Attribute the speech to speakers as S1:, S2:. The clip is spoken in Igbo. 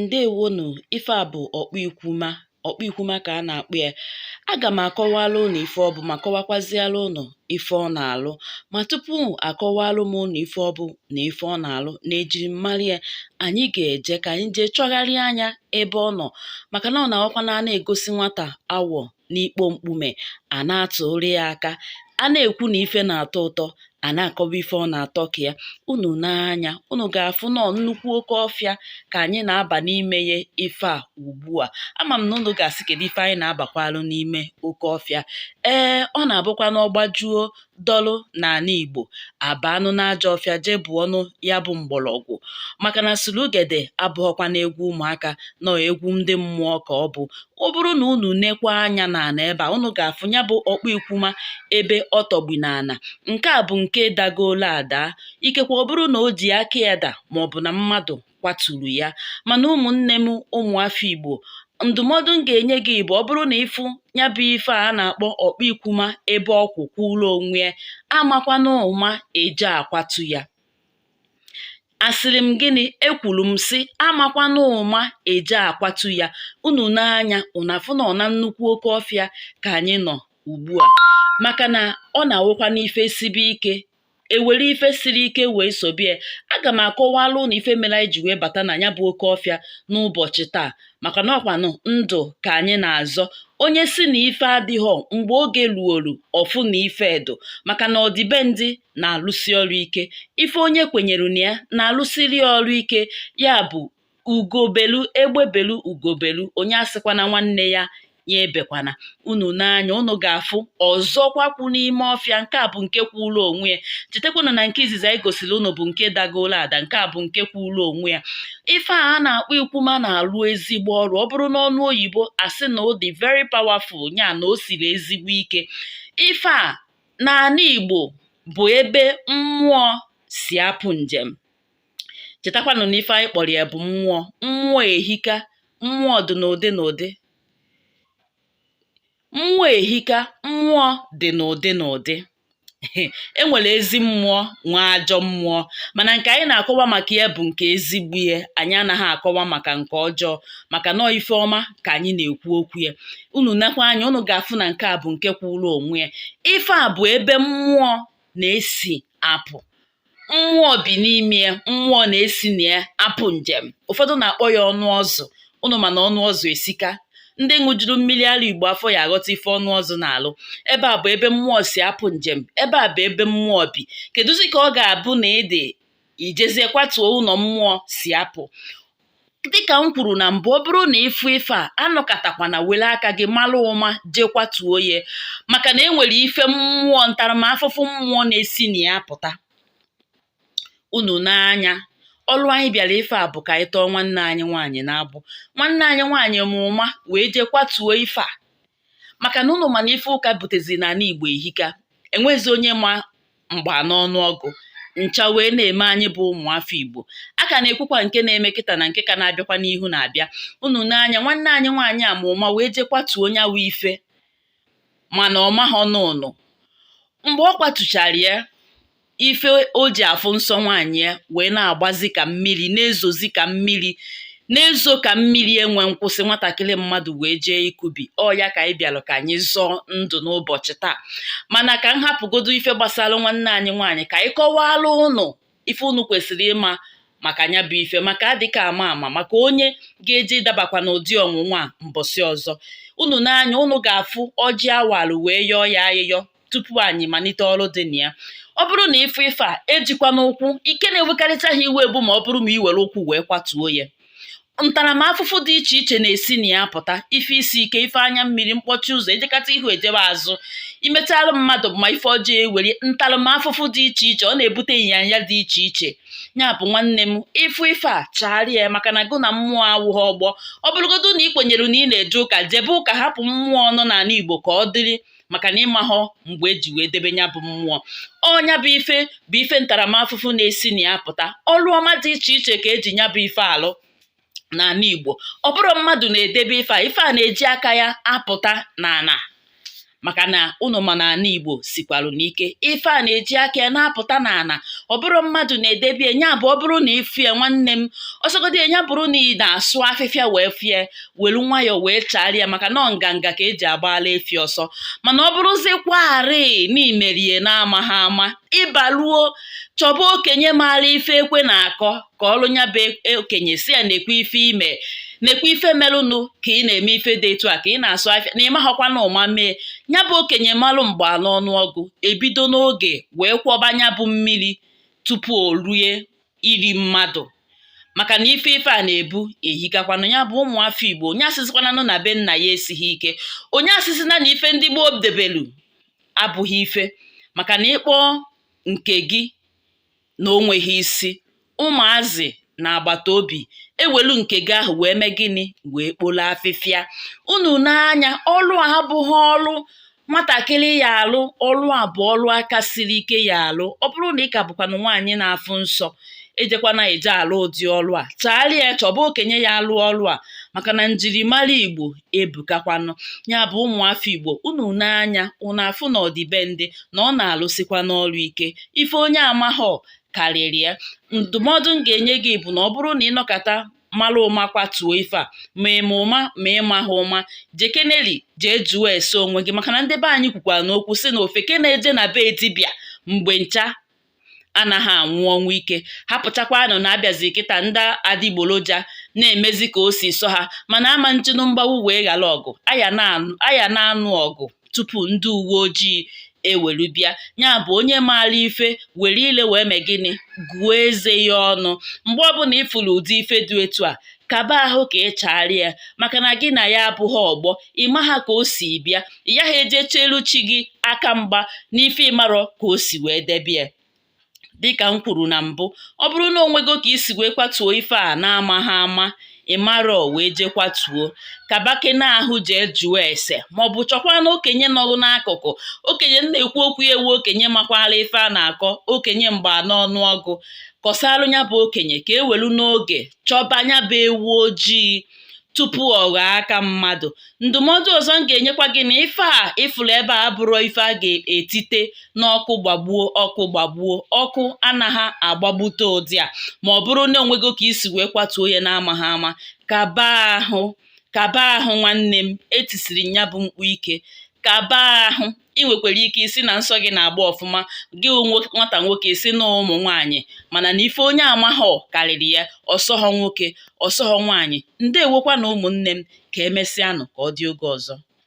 S1: Ǹdeèwonù. Ife à bụ̀ ọ̀kpụ ikwuma, ọ̀kpụ ikwuma kà a nà-àkpọ yā. Agà m̀ àkọwalụ unù ife ọ bụ̀, mà kọwakwazialụ unù ife ọ nà-àlụ. Mà tupu àkọwalụ m unù ife ọ bụ nà ife ọ nà-àlụ nà ejìrì m̀malụ yā, ànyị gà-èje kà ànyị jee chọgharịa anyā ebe ọ nọ̀, màkà nà ọ nà-àwụkwanụ a na-ègosi nwatà awọ̀ n'ikpo mkpumè, à na-atụ̀rụ ya aka. A na-èkwu nà ife na-àtọ ụtọ, à na-àkọwa ife ọ na-àtọ kà ya. Unù nee anyā, unù gà-àfụ nọọ nnukwu oke ọfịā kà ànyị nà-abà n'imē ye ife à ùgbu à. Amà m nà unù gà-àsị, kèdu ife anyị nà-abàkwalụ n'ime oke ọfịā? Ee, ọ nà-àbụkwanụ ọgbajuo dọlụ n'àna Ìgbò, àbàanụ n'ajọ̄ ọfịa jee bụ̀ọnụ ya bụ m̀gbọ̀lọ̀gwụ̀, màkà nà sùlugèdè abụ̄ghọkwanụ egwu ụmụ̀akā, nọọ̀ egwu ndị mmụọ kà ọ bụ̀. Ọ bụrụ nà unù nekwa anyā n'ànà ebe à, unù gà-àfụ ya bụ ọ̀kpụ ikwuma ebe ọ tọ̀gbì n'ànà. Ǹke à bụ̀ ǹke dagolu àdaa. Ikekwe ọ bụrụ nà o jì aka ya dà, màọ̀bụ̀ nà mmadụ̀ kwatùrù ya. Mànà ụmụ̀nnē m, ụmụ̀ afọ Ìgbò, ǹdụ̀mọdụ m gà-ènye gị bụ̀, ọ bụrụ nà ịfụ ya bụ ife à a nà-àkpọ ọ̀kpụ ikwuma ebe ọ kwụ̀ kwụụlụ onwe ya, amakwanụ ụ̀ma èje àkwatū ya. Àsị̀rị̀ m gịnị? Ekwùlù m sị, amakwanụ ụ̀ma èje àkwatū ya. Unù nee anyā, ùnù àfụ nọ̀ na nnukwu oke ọfịā kà ànyị nọ̀ ùgbu à, màkà nà ọ nà-àwụkwanụ ife sibe ikē, èwère ife siri ike wèe sòbe yā. Agà m̀ àkọwalụ unù ife mere anyị jì wèe bàta nà ya bụ oke ọfịā n'ụbọ̀chị̀ taa, màkà nà ọkwànụ̀ ndụ̀ kà ànyị nà-àzọ. Onye sị nà ife adịghọ, m̀gbè ogē lùòlù, ọ̀ fụ nà ife dụ̀, màkà nà ọ̀dị̀be ndị nà-àlụsị ọrụ̄ ike. Ife onye kwènyèrè nà ya nà-àlụsịrị ya ọrụ ike. Ya bụ̀, ùgò bèlu, egbe bèlu, ùgò bèlu, onye asịkwana nwanne ya ya ebèkwana. Unù nee anyā, unù gà-àfụ ọ̀zọkwa kwụ n'ime ọfịā. Ǹke à bụ̀ ǹke kwụụlụ ònwe ya. Chètekwanụ nà ǹke ìzìzì ànyị gòsìrì unù bụ̀ ǹke dagolu àdà. Ǹke à bụ̀ ǹke kwụụlụ ònwe ya. Ife à a nà-àkpọ ikwuma nà-àlụ ezigbo ọrụ̄. Ọ bụrụ n'ọnụ oyìbo, àsị nà ọ dị̀ very powerful, nya nà o sìrì ezigbo ikē. Ife à n'àna Ìgbò bụ̀ ebe mmụọ̄ sì apụ̄ ǹjèm. Chètakwanụ nà ife anyị kpọ̀rọ̀ ya bụ̀ mmụọ̄. Mmụọ èhika, mmụọ dị̀ n'ụ̀dị n'ụ̀dị. Mmụọ èhika, mmụọ dị̀ n'ụ̀dị n'ụ̀dị. E nwèrè ezi mmụọ, nwee ajọ mmụọ, mànà ǹkè ànyị nà-àkọwa màkà ya bụ̀ ǹkè ezigbo ya. Ànyị anaghị àkọwa màkà ǹkè ọjọọ, màkà nọọ ife ọma kà ànyị nà-èkwu okwu ya. Unù nekwa anyā, unù gà-àfụ nà ǹke à bụ̀ ǹke kwụụlụ ònwe ya. Ife à bụ̀ ebe mmụọ nà-esì apụ̀. Mmụọ bì n'imē ya, mmụọ nà-esi nà ya apụ̀ ǹjèm. Ụ̀fọdụ nà-àkpọ ya ọnụ ọzụ̀. Unù mà nà ọnụ ọzụ̀ èsika. Ndị ṅụjuru mmili ara Ìgbò afọ ya àghọta ife ọnụ ọzụ̄ nà-àlụ. Ebe à bụ̀ ebe mmụọ sì apụ̄ ǹjèm, ebe à bụ̀ ebe mmụọ bì. Kèduzi kà ọ gà-àbụ nà ị dị̀ ìjezie kwatùo ụnọ̀ mmụọ sì apụ̀? Dịkà m kwùrù nà m̀bụ, ọ bụrụ nà ịfụ ife à, anọ̄kàtàkwànà wèle akā gị malụ ụma jee kwatùo ye, màkà nà e nwèrè ife mmụọ, ǹtàràmafụfụ mmụọ na-esi nà ya apụ̀ta. Unù nee anyā, ọlụ anyị bị̀àrà ife à bụ̀ kà ànyị tọọ nwanne anyị nwaànyị̀ n'agbụ. Nwanne anyị nwaànyị̀ mà ụ̀ma wèe jee kwatùo ife à, màkà nà unù mà nà ife ụkā bùtèzì n'àna Ìgbò èhika. Ènwezi onye ma m̀gbà n'ọnụọgụ̄ ǹcha wèe na-ème. Anyị bụ ụmụ̀ afọ Ìgbò, a kà nà-èkwukwa ǹke na-eme kịtà nà ǹke ka na-abịakwa n'ihu na-àbịa. Unù nee anyā, nwanne anyị nwaànyị à mà ụ̀ma wèe jee kwatùo nya wụ ife, mànà ọ̀ mahọ nụnụ m̀gbè ọ kwatùchàrà ya, ife o jì àfụ nsọ nwaànyị̀ ya wèe na-àgbazi kà mmiri na-ezòzi, kà mmiri na-ezō, kà mmiri enwē nkwụsị. Nwatàkịrị mmadụ̀ wèe jee ikūbì ọ ya kà ànyị bị̀àlụ̀ kà ànyị zọọ ndụ̀ n'ụbọ̀chị̀ taa. Mànà kà m hapụ̀godu ife gbasara nwanne anyị nwaànyị̀, kà ànyị kọwalụ unù ife unu kwèsìrì ịmā màkà ya bụ ife, màkà adị̄kā àma àmà, màkà onye ga-eje ịdabàkwà n'ụ̀dị ọ̀nwụ̀nwa à m̀bọ̀sị ọzọ. Unù nee anyā, unù gà-àfụ ọjị awàlụ̀ wèe yọọ ya ayịyọ tupu ànyị màlite ọrụ dị nà ya. Ọ bụrụ nà ịfụ ife à, ejīkwana ụkwụ ike na-ewekarịcha ha iwe bụ mà ọ bụrụ mà i wère ụkwụ wèe kwatùo ya. Ǹtàràmafụfụ dị ichè ichè nà-èsi nà ya apụ̀ta: ife isi ike, ife anya mmiri, mkpọchi ụzọ̀, ejekata ihu èjewe àzụ, imechalụ mmadụ̀ mà ife ọjọọ, ewère ǹtàràmafụfụ dị ichè ichè. Ọ nà-èbute ị̀nyànya dị ichè ichè. Ya bụ̀, nwanne m, ịfụ ife à, chàgharịa ya, màkà nà gụ nà mmụọ awụghọ ọgbọ. Ọ bụrụgodu nà ị kwènyèrè nà ị nà-èje ụkà, jèbe ụkà, hapụ̀ mmụọ nọ n'àna Ìgbò kà ọ dịrị, màkà nà ịmāghọ m̀gbè ejì wèe debe ya bụ mmụọ. Ọ nya bụ ife bụ ife ǹtàràmafụfụ na-esi nà ya pụ̀ta. Ọlụ ọma dị ichè ichè kà ejì ya bụ ife àlụ n'àna Ìgbò. Ọ bụrọ mmadụ̀ nà-èdebe ife à. Ife à nà-èji akā ya apụ̀ta n'ànà. Maka na ụnụ ma na ana Igbo sikwarụ n'ike. Ife a na-eji aka ya na-apụta n'ana, ọ bụrụ mmadụ na-edebie nya bụ, ọ bụrụ na ịfụ ya, nwanne m, ọsọgodi ya bụrụ na ị na-asụ afịfịa wee fie, welu nwayọọ wee chagharịa ya, maka na ọ nganga ka eji agbala efi ọsọ. Mana ọ bụrụzikwarị na imerie na-amaghị ama, ịbaluo chọba okenye maara ife ekwe na-akọ, ka ọrụ ya bụ okenye si ya na-ekwe ife ime, na-ekwe ife melụnụ, ka ị na-eme ife dị etu a, ka ị na-asụ afịa na ịmaghọkwa na ụma mee ya bụ okenye malụ mgbe n'ọnụọgụ ebido n'oge wee kwọba ya bụ mmiri tupu o rue iri mmadụ, maka na ife ife a na-ebu ehikakwanụ. Ya bụ, ụmụafọ Igbo, onye asịsịkwananụ na be nna ya esighị ike, onye asịsịna na ife ndị gboo debelu abụghị ife, maka na ịkpọọ nke gị na o nweghị isi, ụmụazị na agbata obi ewelu nke gị ahụ wee mee gịnị? Wee kpolo afịfịa. Unu n'anya, ọlụ a abụghị ọlụ nwatakịrị ya alụ. Ọlụ a bụ ọlụ aka siri ike ya alụ. Ọ bụrụ na ị ka bụkwanụ nwaanyị na-afụ nsọ, ejekwana eje alụ ụdị ọlụ a. Chagharịa ya, chọba okenye ya alụ ọlụ a, maka na njirimara Igbo ebukakwanụ. Ya bụ, ụmụafọ Igbo, unu n'anya unu afụ na ọdịbendị na ọ na-alụsịkwa n'ọrụ ike. Ife onye amaghọ karịrị ya. Ndụmọdụ m ga-enye gị bụ na ọ bụrụ na ịnọkọta mara ụma kwatuo ife a, ma ịma ụma ma ịmaghị ụma, jekeneli jee jụọ ese onwe gị, maka na ndị be anyị kwukwara n'okwu si na ofeke na-eje na be dibịa mgbe ncha anaghị anwụ ọnwụ ike. Hapụchakwanụ na abịazi kịta, ndị adịgboroja na-emezi ka o si sọ ha, mana ama njinu mgbawu wee ghara ọgụ aya na-anụ ọgụ tupu ndị uwe ojii ewelu bịa. Ya bụ, onye maara ife were ile wee mee gịnị? Gụọ eze ya ọnụ. Mgbe ọbụla ịfụrụ ụdị ife dị etu a, kaba ahụ ka ị chagharịa ya, maka na gị na ya abụghị ọgbọ. Ịma ha ka o si bịa, ị yaghị eje chelu chi gị aka mgba n'ife ịmarọ ka o si wee debe ya. Dịka m kwuru na mbụ, ọ bụrụ na onwego ka isi wee kwatuo ife a na-amaghị ama, ịmarọ wee jee kwatuo, kabakene ahụ jee jụọ ese, maọbụ chọkwa na okenye nọrụ n'akụkụ. Okenye na-ekwu okwu ewu, okenye makwara ife a na-akọ, okenye mgba n'ọnụọgụ, kọsalụ ya bụ okenye ka ewelu n'oge chọba ya bụ ewu ojii tupu ọ ghọọ aka mmadụ. Ndụmọdụ ọzọ m ga-enyekwa gị na ife a ịfụrụ ebe a abụrụ ife a ga-etite n'ọkụ gbagbuo. Ọkụ gbagbuo, ọkụ anaghị agbagbute ụdị a. Ma ọ bụrụ na onwego ka isi wee kwatuo ya na-amaghị ama, kaba ahụ, kaba ahụ, nwanne m. Etisiri ya bụ mkpu ike, kaba ahụ. Ị nwekwara ike isi na nsọ gị na-agba ọfụma, gị nwata nwoke, isi na ụmụ nwaanyị, mana na ife onye amaghọ karịrị ya, ọsọghọ nwoke, ọsọghọ nwaanyị. Ndewokwa na ụmụnne m, ka emesịanụ, ka ọ dị oge ọzọ.